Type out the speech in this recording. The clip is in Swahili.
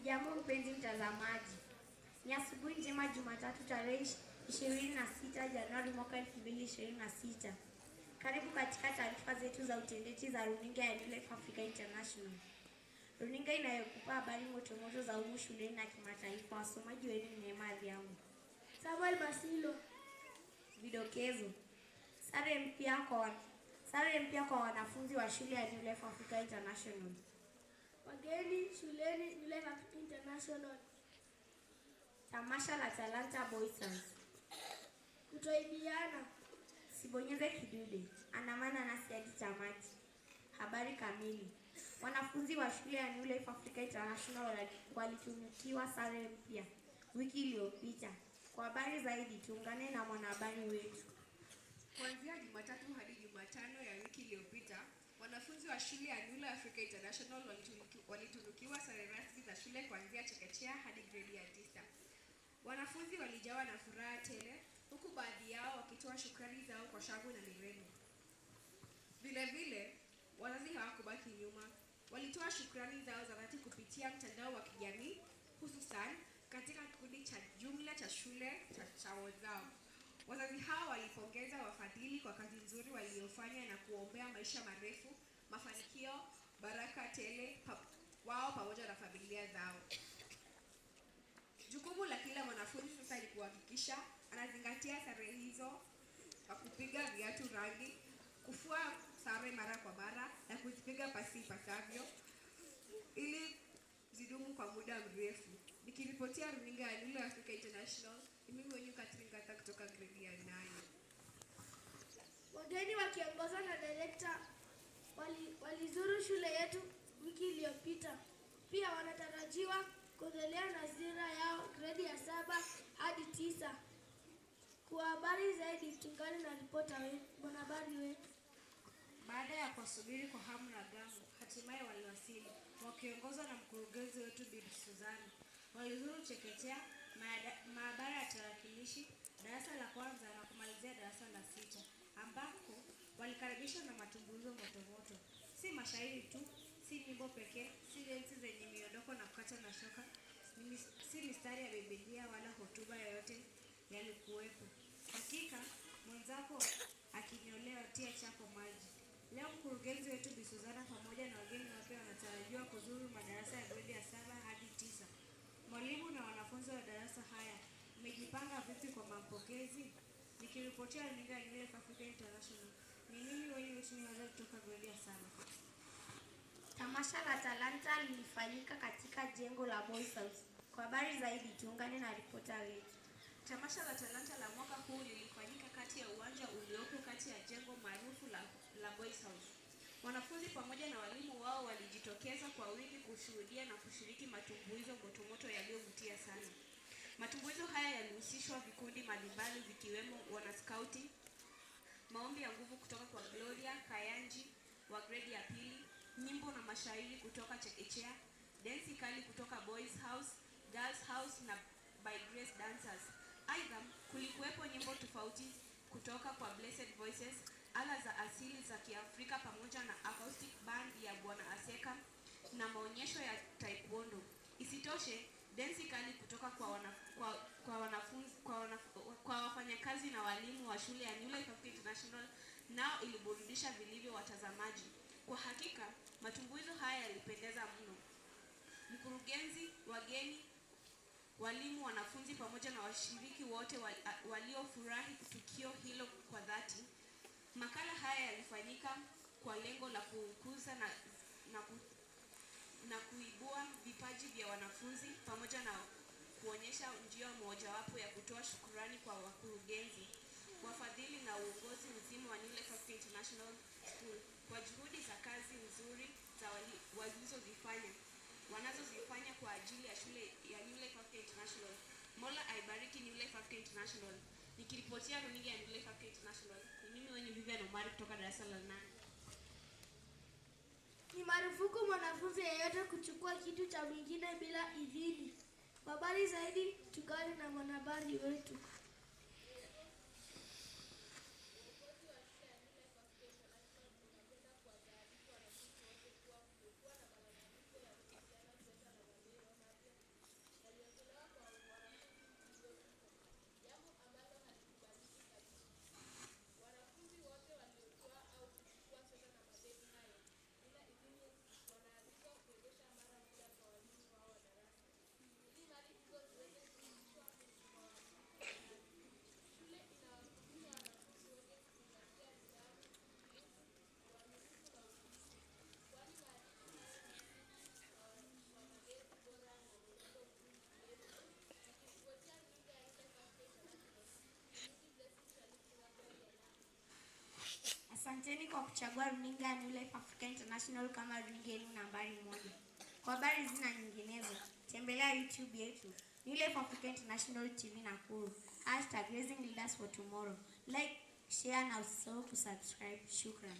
Hujambo mpenzi mtazamaji, ni asubuhi njema Jumatatu tarehe 26 Januari mwaka 2026. Karibu katika taarifa zetu za utendaji za runinga ya New Life Africa International, runinga inayokupa habari motomoto za humu shuleni na kimataifa. Wasomaji wenu ni Neema Adhiambo. Samuel Masilo. Vidokezo: sare mpya kwa wanafunzi wa shule ya New Life Africa International. Wageni shuleni New Life Africa International. Tamasha la Talanta Boys House. Kutoibiana. Sibonyeze kidude, andamana nasi hadi tamati. Habari kamili. Wanafunzi wa shule ya New Life Africa International walitunukiwa sare mpya wiki iliyopita. Kwa habari zaidi tuungane na mwanahabari wetu. Kuanzia Jumatatu hadi Jumatano ya wiki iliyopita, wanafunzi wa shule ya New Life Africa International walitunukiwa sare rasmi za shule kuanzia chekechea hadi gredi ya 9. Wanafunzi walijawa na furaha tele, huku baadhi yao wakitoa shukrani zao kwa shangwe na nderemo. Vile vile, wazazi hawakubaki nyuma. Walitoa shukrani zao za dhati kupitia mtandao wa kijamii, hususan katika kikundi cha jumla cha shule cha WhatsApp. Wazazi hao walipongeza wafadhili kwa kazi nzuri waliofanya na kuombea maisha marefu, mafanikio, baraka tele wao pamoja na familia zao. Jukumu la kila mwanafunzi sasa ni kuhakikisha anazingatia sare hizo kwa kupiga viatu rangi, kufua sare mara kwa mara na kuzipiga pasi ipasavyo ili zidumu kwa muda mrefu. Nikiripotia runinga ya New Life Africa International, ni mimi mwenyewe Catherine Gatha kutoka gredi ya 8. Wageni wakiongozwa na direkta walizuru shule yetu wiki iliyopita. Pia wanatarajiwa kuendelea na ziara yao gredi ya 7 hadi 9. Kwa habari zaidi tuungane na ripota wetu, mwanahabari wetu. Baada ya kuwasubiri kwa hamu na ghamu, hatimaye waliwasili wakiongozwa na mkurugenzi wetu Bibi Suzana. Walizuru chekechea, maabara ya tarakilishi, darasa la kwanza na kumalizia darasa la sita, ambako walikaribishwa na matumbuizo motomoto. Si mashairi tu, si nyimbo pekee, si densi zenye miondoko na kukata na shoka, si mistari ya Biblia wala hotuba yoyote yalikuwepo. Hakika mwenzako akinyolewa tia chako maji. Leo mkurugenzi wetu Bi Suzana pamoja na wageni wake wanatarajiwa kuzuru madarasa ya gredi ya 7 hadi 9. Mwalimu na wanafunzi wa darasa haya, mmejipanga vipi kwa mapokezi? Nikiripotia runinga ya New Life Africa International, ni mimi wenyu Whitney kutoka gredi ya 7. Tamasha la Talanta lilifanyika katika jengo la Boys House. Kwa habari zaidi tuungane na ripota wetu. Tamasha la Talanta la mwaka huu lilifanyika kati ya uwanja uliopo kati ya jengo maarufu la Boys House. Wanafunzi pamoja na walimu wao walijitokeza kwa wingi kushuhudia na kushiriki matumbuizo motomoto yaliyovutia sana. Matumbuizo haya yalihusishwa vikundi mbalimbali vikiwemo wanaskauti, maombi ya nguvu kutoka kwa Gloria Kayanji wa gredi ya 2, nyimbo na mashairi kutoka chekechea, densi kali kutoka Boys House, Girls House na By Grace Dancers. Aidha, kulikuwepo nyimbo tofauti kutoka kwa Blessed Voices, ala za asili za Kiafrika pamoja na acoustic band ya Bwana Aseka na maonyesho ya taekwondo. Isitoshe, densi kali kutoka kwa wanafunzi, kwa wafanyakazi na walimu wa shule ya New Life Africa International nao iliburudisha vilivyo watazamaji. Kwa hakika, matumbuizo haya yalipendeza mno. Mkurugenzi, wageni, walimu, wanafunzi pamoja na washiriki wote waliofurahi tukio hilo kwa dhati. Makala haya yalifanyika kwa lengo la kukuza na kuibua vipaji vya wanafunzi pamoja na kuonyesha njia mojawapo ya kutoa shukurani kwa wakurugenzi, wafadhili na uongozi mzima wa New Life Africa International School kwa juhudi za kazi nzuri za wanazozifanya kwa ajili ya shule ya New Life Africa International. Mola aibariki New Life Africa International. Nikiripotia runinga ya New Life Africa International, ni mimi wenye Vivian Omari kutoka darasa la 8. Ni marufuku mwanafunzi yeyote kuchukua kitu cha mwingine bila idhini. Kwa habari zaidi tuungane na mwanahabari wetu. Uongozi wa shule ya New Life Africa International unapenda kuwataarifu wanafunzi wote kuwa kumekuwa na malalamiko ya kuhusiana sweta na Asanteni kwa kuchagua runinga ya New Life Africa International kama runinga yenu nambari moja. Kwa habari hizi na nyinginezo, tembelea YouTube yetu New Life Africa International TV Nakuru. #RaisingLeadersForTomorrow. Like, share na usisahau kusubscribe. Shukran.